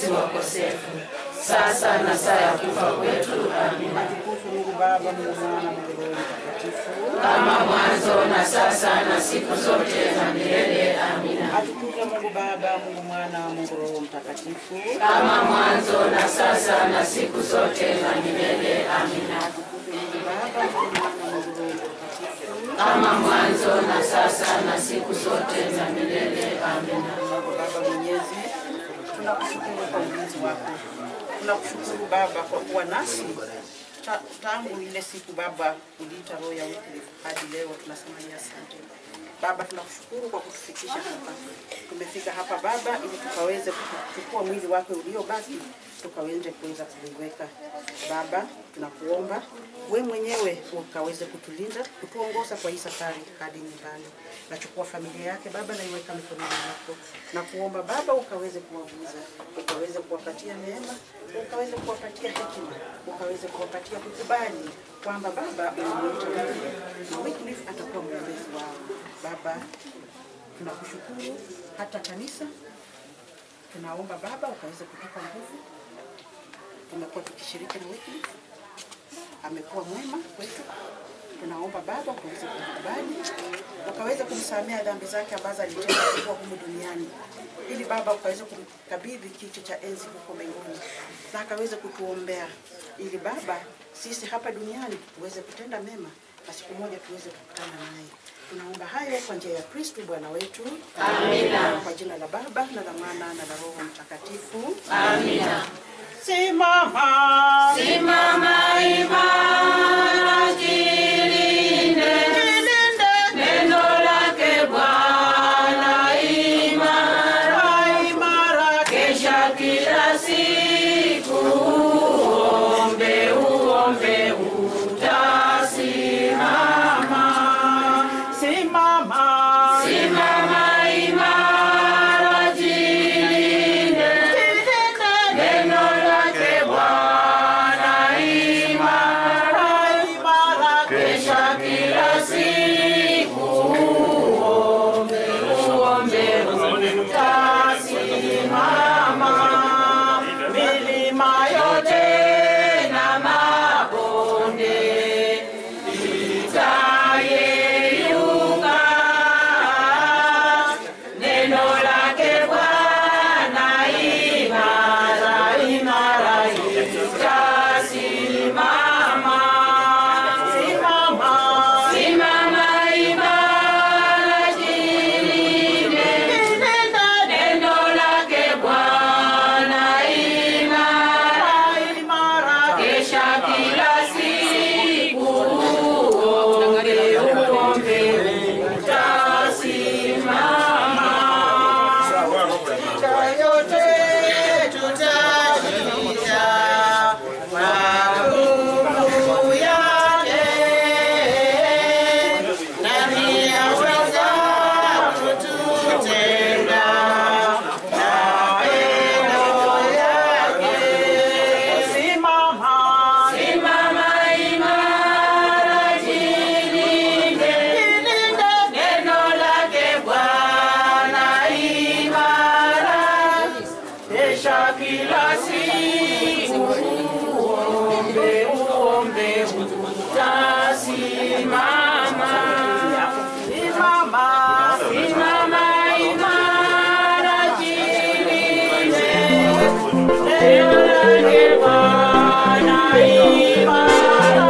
sisi wakosefu, sasa na saa ya kufa kwetu. Amina. Atukuzwe Mungu Baba, Mungu Mwana, Mungu Roho Mtakatifu, kama mwanzo na sasa na siku zote na milele. Amina. Atukuzwe Mungu Baba, Mungu Mwana, Mungu Roho Mtakatifu, kama mwanzo na sasa na siku zote na milele. Amina. Atukuzwe Mungu Baba, Mungu Mwana, Mungu Roho Mtakatifu, kama mwanzo na sasa na siku zote na milele. Amina. Mungu Baba Mwenyezi, tunakushukuru kwa ulinzi wako. Tunakushukuru Baba kwa kuwa nasi tangu ile siku Baba uliita roho ya Wycliffe hadi leo, tunasema ni asante. Baba, tunakushukuru kwa kutufikisha hapa. Tumefika hapa Baba ili tukaweze kuchukua mwili wako uliobaki, tukaweze kuweza kuiweka. Baba, tunakuomba we mwenyewe ukaweze kutulinda, kutuongoza kwa hii safari hadi nyumbani. Nachukua familia yake Baba na iweka mikononi mwako. Na kuomba Baba ukaweze kuwaguza, ukaweze kuwapatia neema, ukaweze kuwapatia hekima, ukaweze kuwapatia kukubali kwamba Baba umemuita Wycliffe na Wycliffe atakuwa mwombezi wao. Baba, tunakushukuru hata kanisa. Tunaomba Baba ukaweze kutupa nguvu. Tumekuwa tukishiriki na Wycliffe, amekuwa mwema kwetu. Tunaomba Baba ukaweze kumkubali, ukaweze kumsamea dhambi zake ambazo alitenda kwa humu duniani, ili Baba ukaweze kumkabidhi kiti cha enzi huko mbinguni, na akaweze kutuombea ili Baba sisi hapa duniani tuweze kutenda mema na siku moja tuweze kukutana naye. Tunaomba hayo kwa njia ya Kristo Bwana wetu. Amina. Kwa jina la Baba na la Mwana na la Roho Mtakatifu. Amina. Simama, simama imara, jilinde, jilinde neno lake Bwana imara, imara, kesha kila siku, uombe, uombe utasimama. Simama, simama imara, jilinde neno lake Bwana imara, imara, kesha kila siku, uombe, uombe utasimama. Milima yote na mabonde itayeyuka, neno lake Bwana imara, imara itasimama. Simama, simama imara, jilinde neno lake Bwana imara, imara, kesha kila siku, uombe, uombe utasimama. Yote tutashinda kwa nguvu yake, nani aweza kututenga na pendo yake? Simama, simama imara, jilinde neno lake Bwana imara, kesha kila siku, uombe, uombe utasimama. Simama, simama imara, jilinde neno lake Bwana imara.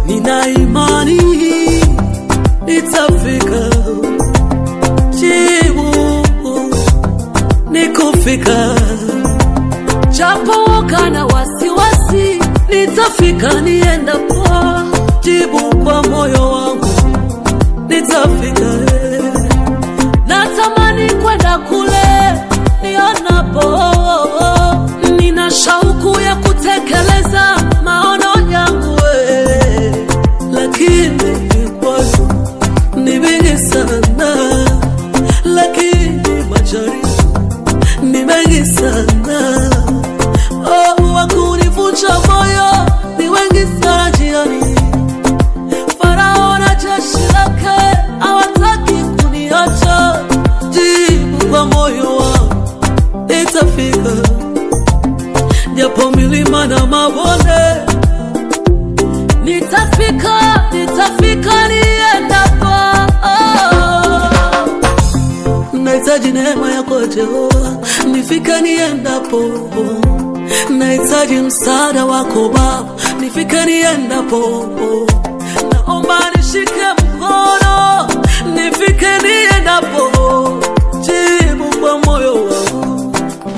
Nina imani nitafika, jibu ni kufika, japo woga na wasiwasi, nitafika niendapo, jibu kwa moyo wangu nitafika. Natamani kwenda kule nionapo, nina shauku ya kutekeleza maono yangu, lakini vikwazo ni vingi sana, lakini majaribu ni mengi sana. Nitafika japo milima na mabonde. Nitafika, nitafika niendapo. Nahitaji neema yako Jehova, nifike niendapo. Nahitaji msaada wako Baba, nifike niendapo. Naomba nishike mkono, nifike niendapo. Jibu kwa moyo wangu,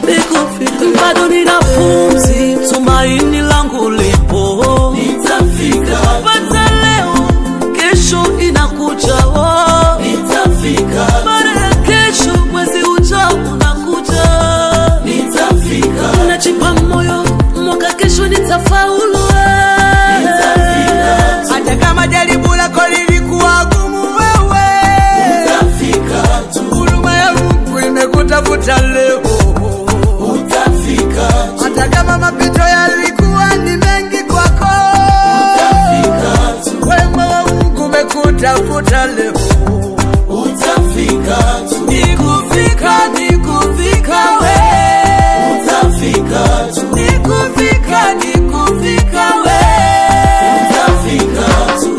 nikufike. Bado nina pumzi, tumaini langu lipo. Nitafika. Pata leo, kesho inakuja. Nitafika. Mara ya kesho, mwezi ujao unakuja. Nitafika. Najipa moyo, mwaka kesho nitafaulu. Nitafika. Hata kama jaribu lako lilikuwa gumu wewe, Nitafika tu. Huruma ya Mungu imekutafuta leo. Utafika tu. Hata kama mapito yalikuwa ni mengi kwako, Utafika tu. wema wa Mungu umekutafuta leo. Utafika tu. Nikufika, nikufika we. Utafika tu. Nikufika, nikufika we. Utafika tu.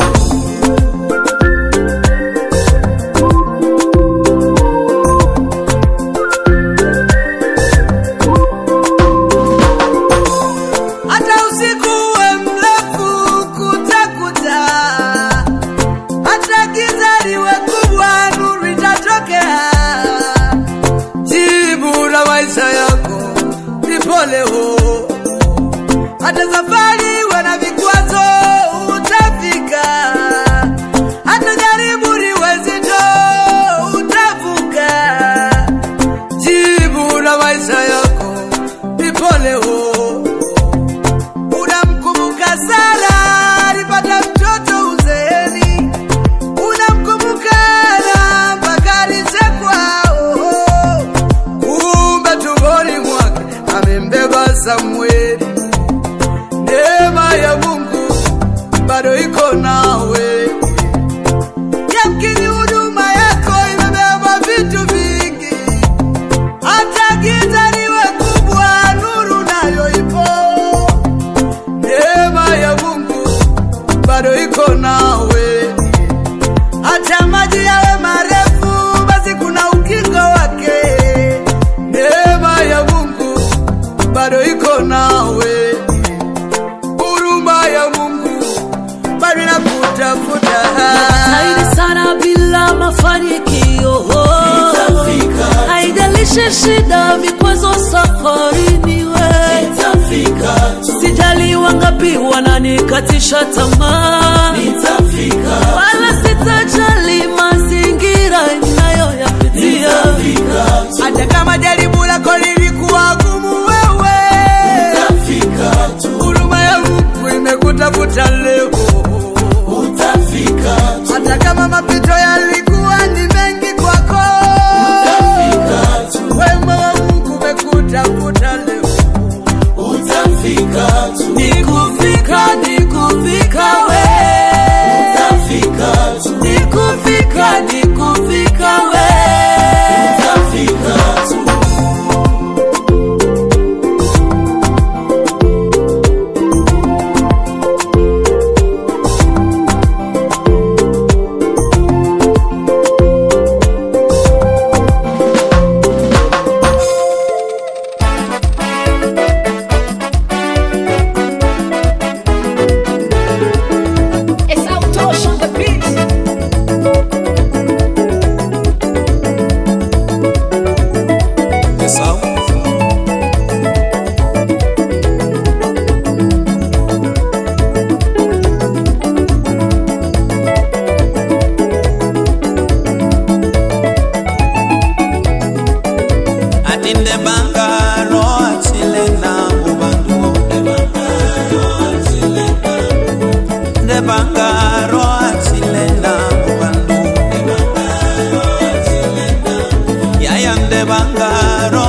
Hata usiku uwe mrefu kutakuta, hata giza liwe kubwa, nuru itatokea. Jibu la maisha yako lipo leo. Hata safari iwe na vikwazo, utafika. Hata jaribu liwe zito, utavuka. Jibu la maisha yako lipo leo. Unamkumbuka Sara alipata mtoto uzeeni, unamkumbuka Hana mpaka alizekwa. Oh, kumbe tumboni mwake amembeba Samweli. Neema ya Mungu bado iko nawe. Yamkini huduma yako imebeba vitu vingi, hata giza liwe kubwa, nuru nayo ipo. Neema ya Mungu bado iko nawe. Hata maji yawe marefu, basi kuna ukingo wake. Neema ya Mungu bado iko nawe. Huruma ya Mungu bado inakutafuta. Zaidi sana bila mafanikio. Nitafika. Haijalishi shida, vikwazo safarini we. Nitafika tu. Sijali wangapi wananikatisha tamaa. Nitafika. Wala sitajali mazingira ninayoyapitia. Nitafika tu. Hata kama jaribu lako lilikuwa gumu wewe, Utafika tu. huruma ya Mungu imekutafuta leo. Utafika tu. Hata kama mapito yalikuwa ni mengi kwako, Utafika tu. wema wa Mungu umekutafuta leo. Utafika tu. Nikufika, nikufika we. Utafika tu. Nikufika, nikufika we. Utafika tu. It's Autosh on the beat. Esau. Atinde bangaro atile na ubandu De bangaro atile na ubandu Yaya de bangaro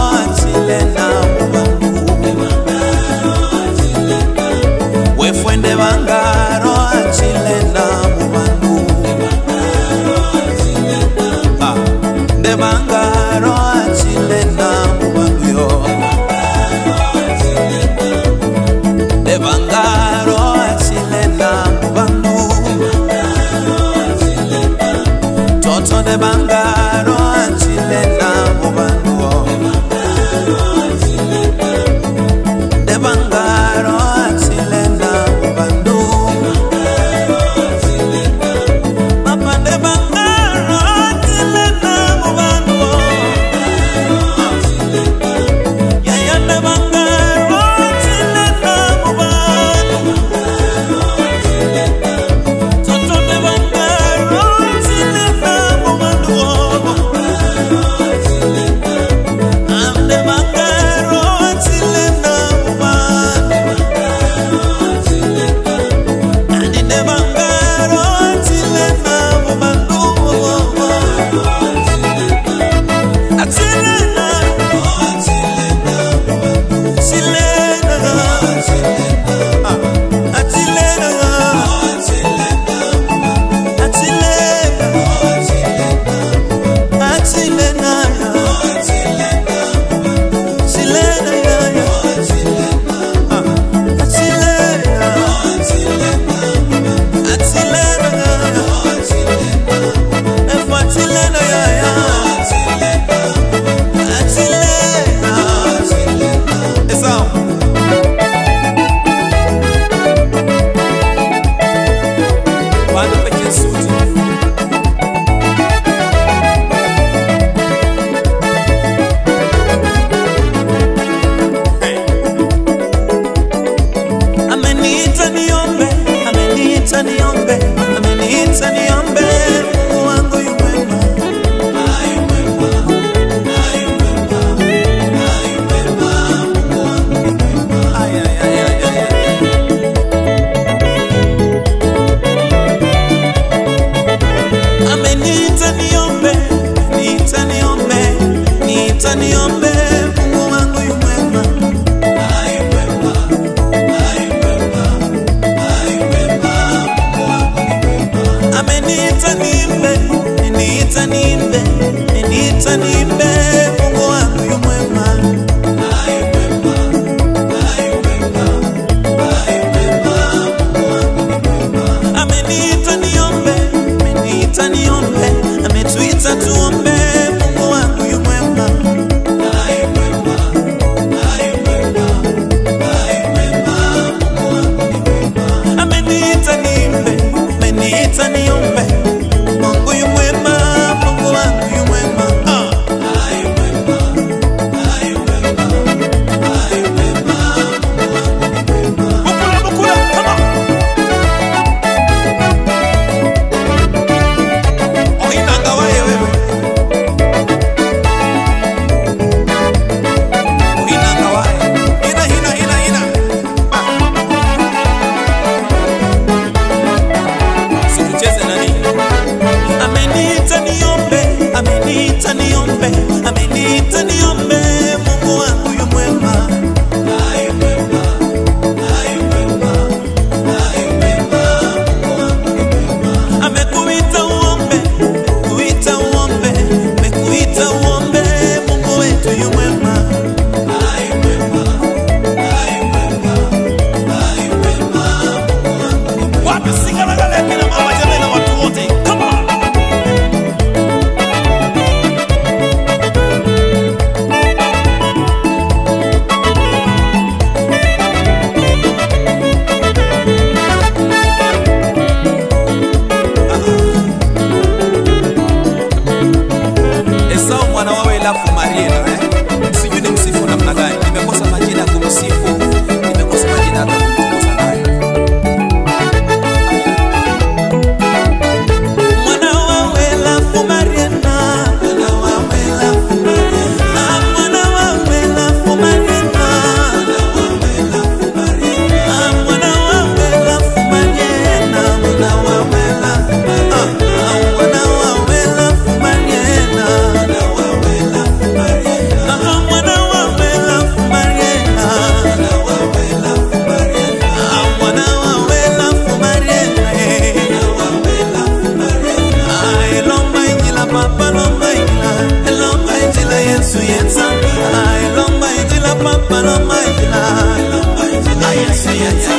Yesu yenza.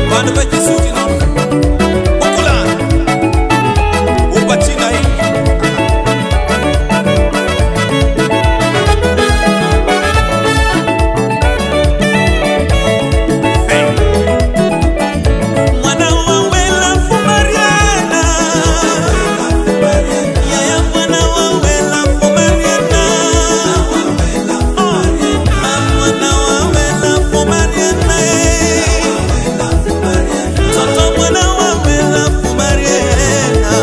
Bantu b'Ekisuti nabo ukula upachina hii. Mwana wa wela fumariana. Yaya mwana wa wela fumariana. Mwana wa wela fumariana. Toto mwana wa wela fumariana.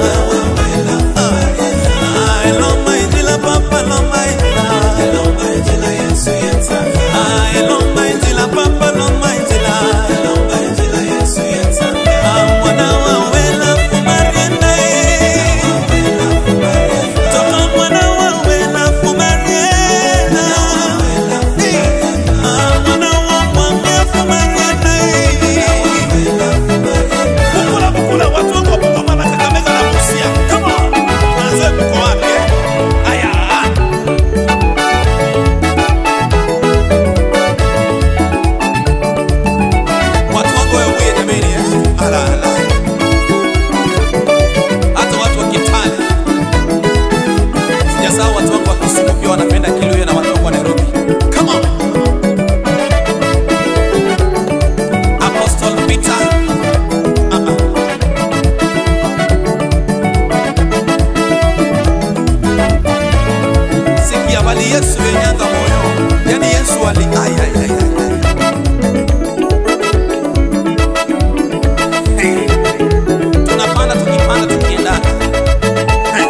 Eloma injila papa loma injila. Eloma injila papa loma injila. Mwana wa wela fumariana. Toto mwana wa wela fumariana. Mwana wa mwambia fumariana. Bukula bukula, watu wangu wa Bungoma na Kakamega na Busia. Come on. Tuanze mko wapi? Aya. Watu wangu wa Webuye jameni eh. Ala ala. Hata watu wa Kitale. Sijasahau watu wangu wa Kisumu pia wanapenda Kiluya na watu wangu wa Nairobi. Come on. Apostle Peter. Sikia bali Yesu yenyanga moyo. Yani Yesu ali ay ay ay ay. Hey. Tunapanda tukipanda tukiendana. Hey.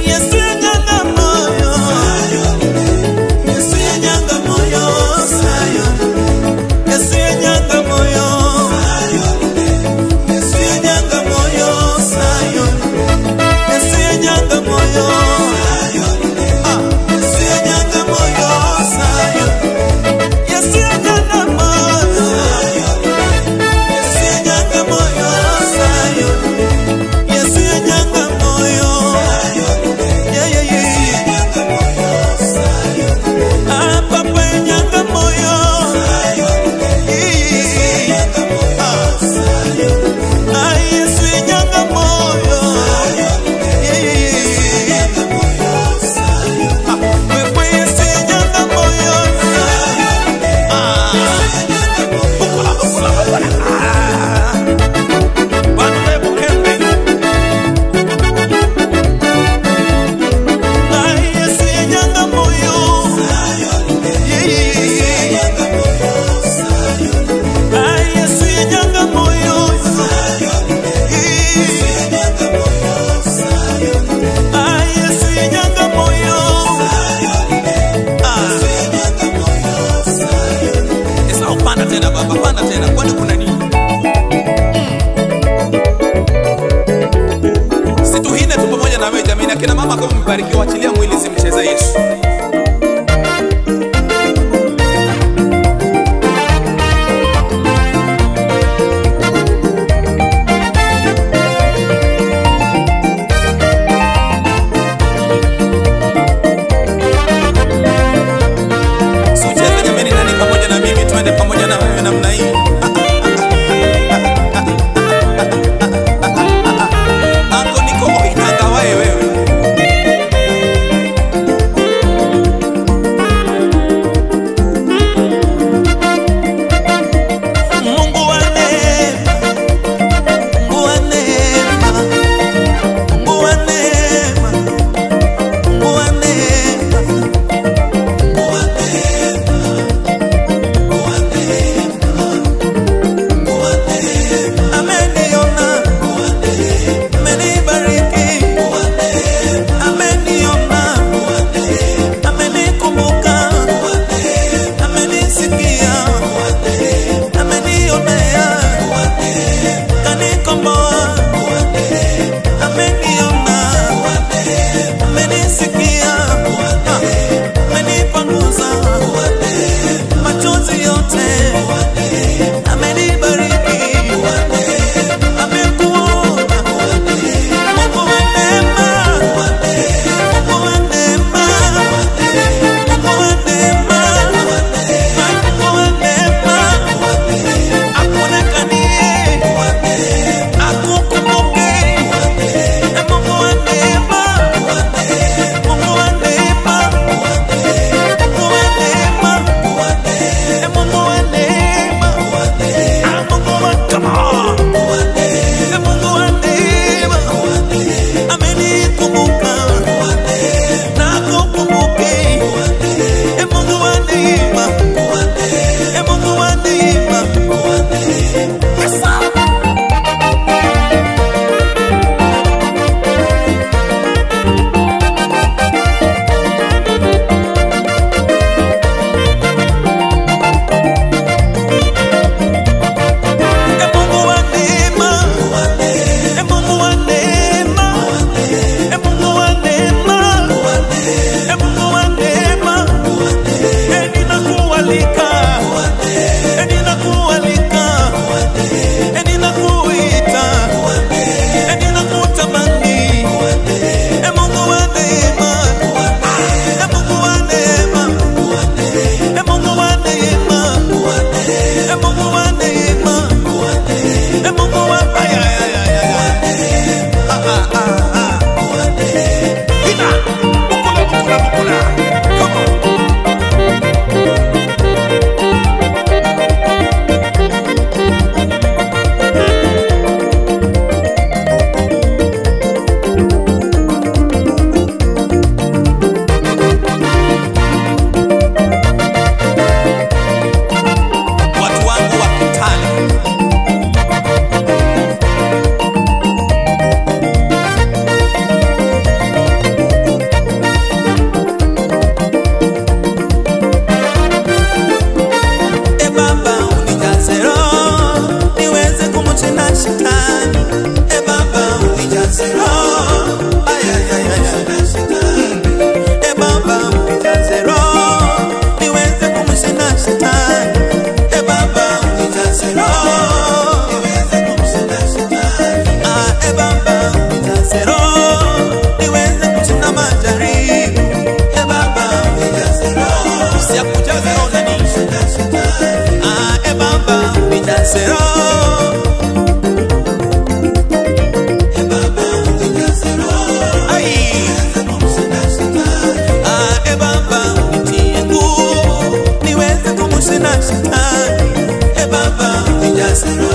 Yesu yenyanga moyo. Yesu yenyanga moyo. Yesu yenyanga moyo. Yesu yenyanga moyo. Yesu yenyanga moyo. Yesu yenyanga moyo. Yesu yenyanga moyo. Yesu yenyanga moyo. Yesu yenyanga moyo. Yeah, yeah, yeah. Ah, papa yenyanga moyo. Yeah. Ah, Yesu yenyanga moyo. Yeah, yeah, yeah. Ah, wewe Yesu yenyanga moyo. Ah. Bukula bukula bukula. Ah. Bantu be Bukembe. Ah, Yesu yenyanga moyo. Yeah, yeah, yeah. Ah, Yesu yenyanga moyo. Yeah. Ah, Yesu yenyanga moyo. Ah. Esau panda tena baba, panda tena. Kwani kuna nini? Situhine tu pamoja na wewe jamani. Akina mama kama mmebarikiwa, achilia mwili simcheze Yesu. Si ucheze jamani, nani pamoja na mimi, twende pamoja na wewe namna hii. Anko niko oinanga wae wewe.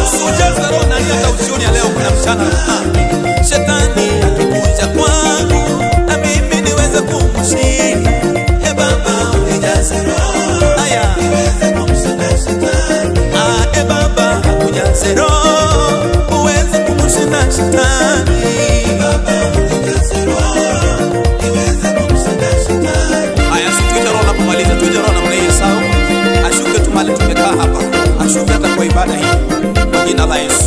Usijaze roho na hata usioni ya leo kuna mchana. Shetani akikuja kwangu na mimi niweze kumshinda. E Baba unijaze roho, aya niweze kumshinda shetani. Ah, e Baba unijaze roho uweze kumshinda shetani. E Baba unijaze roho niweze kumshinda shetani. Aya, situite roho napomaliza, tuite roho namna hii sawa. Ashuke tu mahali tumekaa hapa, ashuke hata kwa ibada hii kwa jina la Yesu.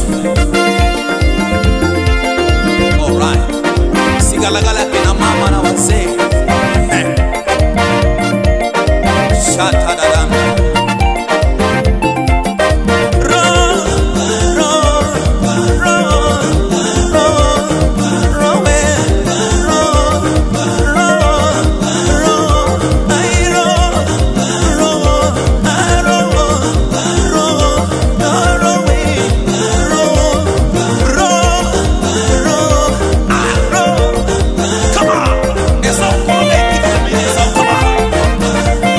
Alright. Sigalagala kina mama na wazee. Shata dadanda. Ro, ro, ro, ro, ro, we, ro, ro, ro, ai, ro, ro, ah, ro, ro, ro, ro, we, ro, ro, ro, ah, ro. Come on. Esau kone kitu Esau, come on.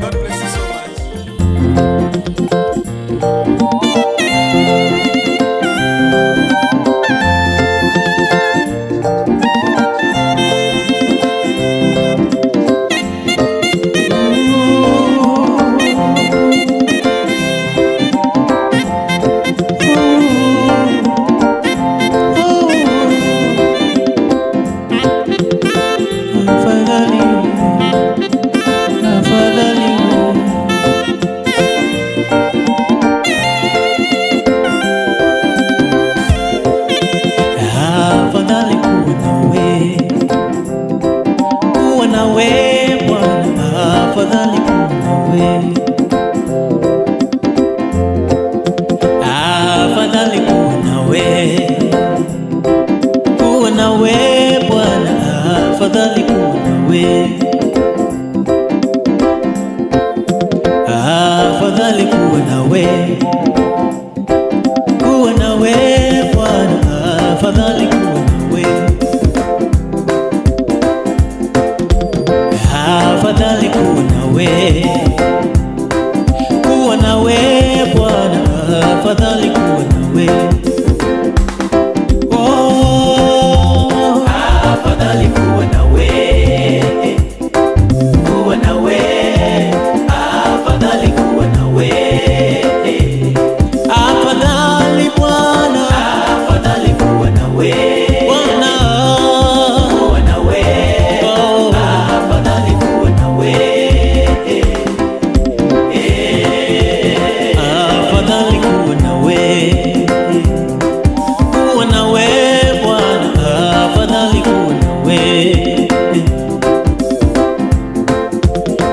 God bless you so much. Afadhali, afadhali. Afadhali kuwa nawe, kuwa nawe Bwana, afadhali kuwa nawe. Afadhali kuwa nawe, kuwa nawe Bwana, afadhali kuwa nawe. Afadhali kuwa nawe, kuwa nawe Bwana, afadhali kuwa nawe. Afadhali kuwa nawe, kuwa nawe Bwana, afadhali kuwa nawe. Oh, afadhali kuwa nawe, kuwa nawe, afadhali kuwa nawe. Afadhali Bwana, afadhali kuwa nawe, Bwana, kuwa nawe, oh, afadhali kuwa nawe. Afadhali kuwa nawe, kuwa nawe Bwana, afadhali kuwa nawe.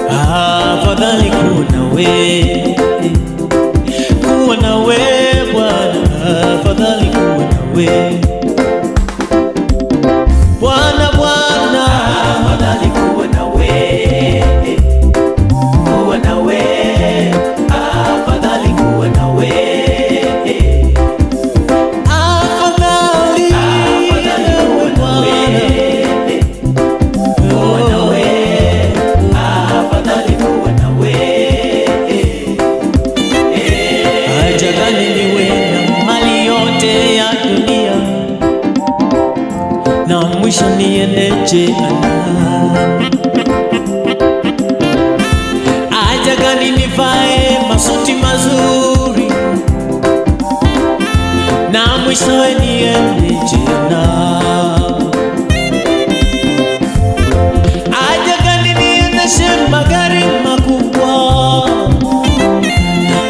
Afadhali kuwa nawe, kuwa nawe Bwana, afadhali kuwa nawe. Bwana, Bwana, afadhali kuwa nawe, kuwa nawe, afadhali kuwa nawe. Afadhali, afadhali kuwa nawe, kuwa nawe, afadhali kuwa nawe. Haja gani niwe na mali yote ya dunia na mwisho niende jehanamu? nivae masuti mazuri na mwishowe niende jehanamu? Haja gani niendeshe magari makubwa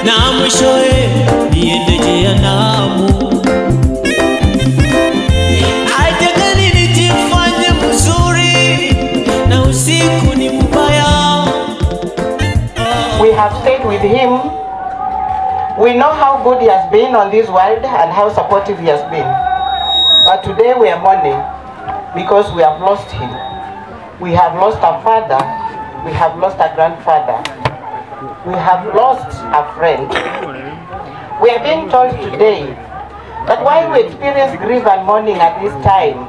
na mwishowe niende jehanamu? Haja gani nijifanye mzuri na usiku ni mbaya? We have stayed with him. We know how good he has been on this world and how supportive he has been. But today we are mourning because we have lost him. We have lost a father. We have lost a grandfather. We have lost a friend. We are being told today that while we experience grief and mourning at this time,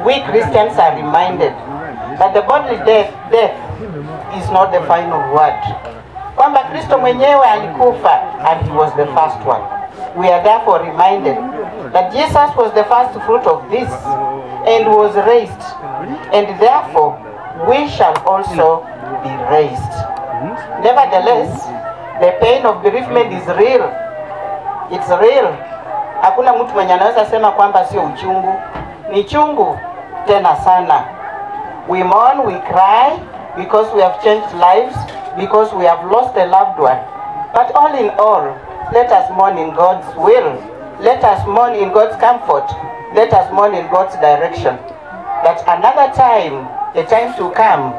we Christians are reminded that the bodily death is not the final word. Kwamba Kristo mwenyewe alikufa and he was the first one. We are therefore reminded that Jesus was the first fruit of this and was raised, and therefore we shall also be raised. Nevertheless, the pain of bereavement is real. It's real. Hakuna mtu mwenye anaweza sema kwamba sio uchungu. Ni chungu tena sana. We mourn, we cry because we have changed lives, because we have lost a loved one. But all in all, let us mourn in God's will. Let us mourn in God's comfort. Let us mourn in God's direction. That another time, a time to come,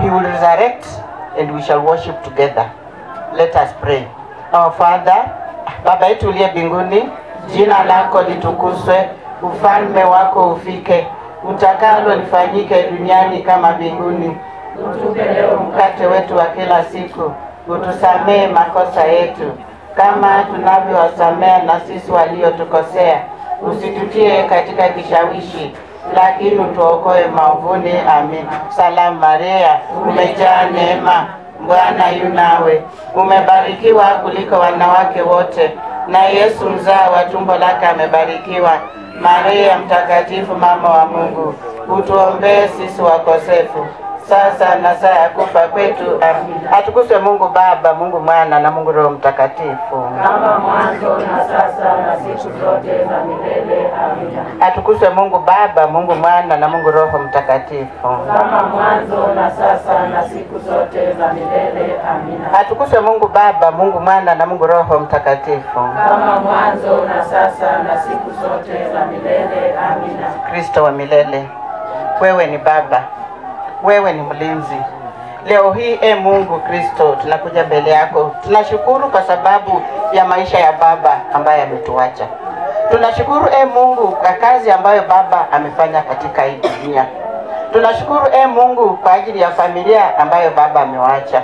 he will resurrect and we shall worship together. Let us pray. Our Father, Baba yetu uliye mbinguni, jina lako litukuzwe, ufalme wako ufike, utakalo lifanyike duniani kama mbinguni. Utupe leo mkate wetu wa kila siku, utusamee makosa yetu kama tunavyowasamea na sisi waliotukosea, usitutie katika kishawishi, lakini utuokoe maovuni. Amin. Salamu Maria, umejaa neema, Bwana yu nawe, umebarikiwa kuliko wanawake wote, na Yesu mzao wa tumbo lake amebarikiwa. Maria mtakatifu, mama wa Mungu, utuombee sisi wakosefu, sasa na saa ya kufa kwetu. Amin. Atukuzwe Mungu Baba, Mungu Mwana na Mungu Roho Mtakatifu, kama mwanzo na sasa na siku zote za milele. Amina. Atukuzwe Mungu Baba, Mungu Mwana na Mungu Roho Mtakatifu, kama mwanzo na sasa na siku zote za milele. Amina. Atukuzwe Mungu Baba, Mungu Mwana na Mungu Roho Mtakatifu, kama mwanzo na sasa na siku zote za milele. Amina. Kristo wa milele, wewe ni Baba, wewe ni mlinzi. Leo hii Mungu Kristo, tunakuja mbele yako. Tunashukuru kwa sababu ya maisha ya Baba ambaye ametuacha. Tunashukuru Mungu kwa kazi ambayo Baba amefanya katika hii dunia. Tunashukuru Mungu kwa ajili ya familia ambayo Baba amewacha.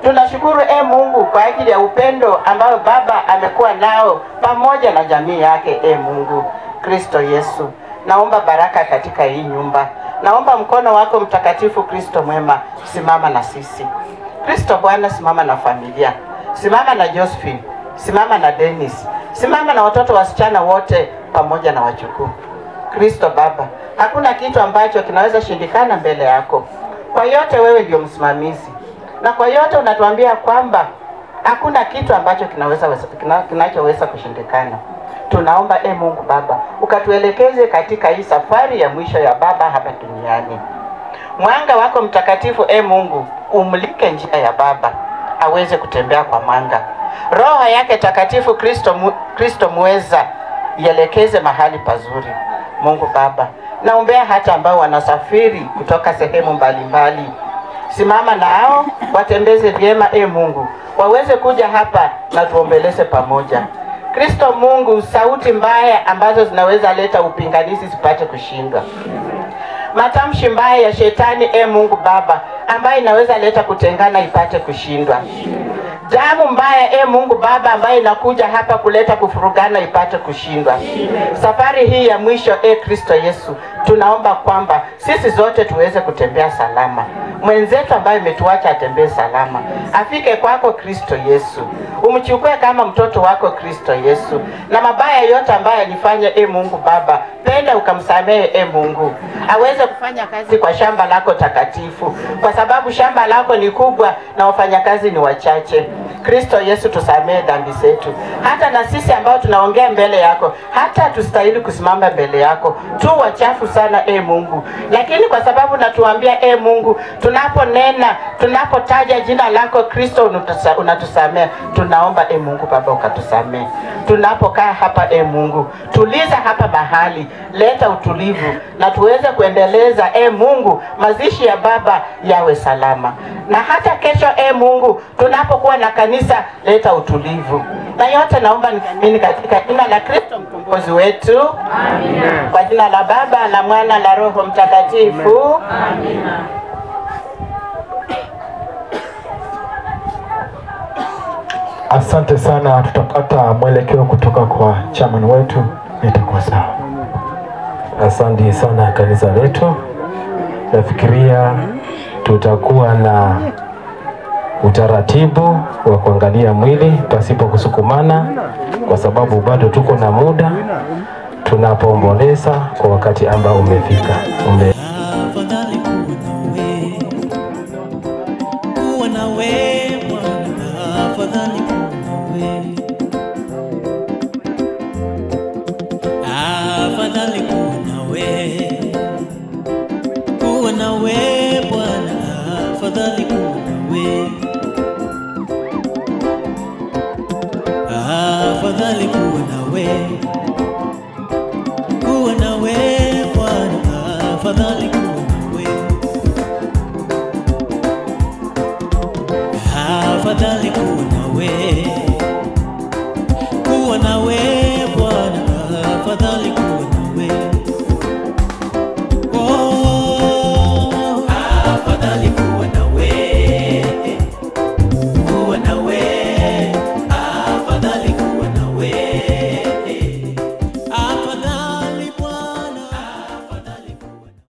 Tunashukuru Mungu kwa ajili ya upendo ambayo Baba amekuwa nao pamoja na jamii yake. Mungu Kristo Yesu, naomba baraka katika hii nyumba. Naomba mkono wako mtakatifu Kristo mwema, simama na sisi. Kristo Bwana, simama na familia. Simama na Josephine, simama na Dennis, simama na watoto wasichana wote pamoja na wajukuu. Kristo Baba, hakuna kitu ambacho kinaweza shindikana mbele yako. Kwa yote wewe ndio msimamizi. Na kwa yote unatuambia kwamba hakuna kitu ambacho kinachoweza kushindikana. Tunaomba Mungu Baba, ukatuelekeze katika hii safari ya mwisho ya Baba hapa duniani. Mwanga wako mtakatifu Mungu, umulike njia ya Baba, aweze kutembea kwa mwanga. Roho yake takatifu Kristo muweza, ielekeze mahali pazuri. Mungu Baba, naombea hata ambao wanasafiri kutoka sehemu mbalimbali. Simama nao, watembeze vyema Mungu, waweze kuja hapa na tuombeleze pamoja. Kristo Mungu, sauti mbaya ambazo zinaweza leta upinganizi zipate kushindwa. Matamshi mbaya ya shetani Mungu Baba, ambaye inaweza leta kutengana ipate kushindwa. Damu mbaya Mungu Baba, ambaye inakuja hapa kuleta kufurugana ipate kushindwa. Safari hii ya mwisho Kristo Yesu, tunaomba kwamba sisi zote tuweze kutembea salama. Mwenzetu ambaye umetuacha atembee salama, afike kwako Kristo Yesu, umchukue kama mtoto wako Kristo Yesu, na mabaya yote ambayo alifanya, e Mungu Baba, penda ukamsamehe, e Mungu, aweze kufanya kazi kwa shamba lako takatifu, kwa sababu shamba lako ni kubwa na wafanyakazi ni wachache. Kristo Yesu, tusamehe dhambi zetu, hata na sisi ambao tunaongea mbele yako, hata tustahili kusimama mbele yako, tu wachafu sana e Mungu, lakini kwa sababu natuambia e Mungu, tunaponena tunapotaja jina lako Kristo unatusamehe. Tunaomba e Mungu Baba ukatusamehe. Tunapokaa hapa e Mungu, tuliza hapa mahali, leta utulivu na tuweze kuendeleza e Mungu mazishi ya baba yawe salama, na hata kesho e Mungu tunapokuwa na kanisa, leta utulivu. Na yote naomba nikiamini katika jina la Kristo mkombozi wetu. Amina. Kwa jina la Baba na Mwana na Roho Mtakatifu. Amina. Asante sana, tutapata mwelekeo kutoka kwa chairman wetu, itakuwa sawa. Asante sana kanisa letu. Nafikiria tutakuwa na utaratibu wa kuangalia mwili pasipo kusukumana, kwa sababu bado tuko na muda tunapoomboleza kwa wakati ambao umefika. Afadhali kuwa nawe Bwana, afadhali kuwa nawe, afadhali kuwa nawe Bwana, afadhali kuwa nawe, afadhali kuwa nawe Bwana, afadhali kuwa nawe, afadhali kuwa nawe,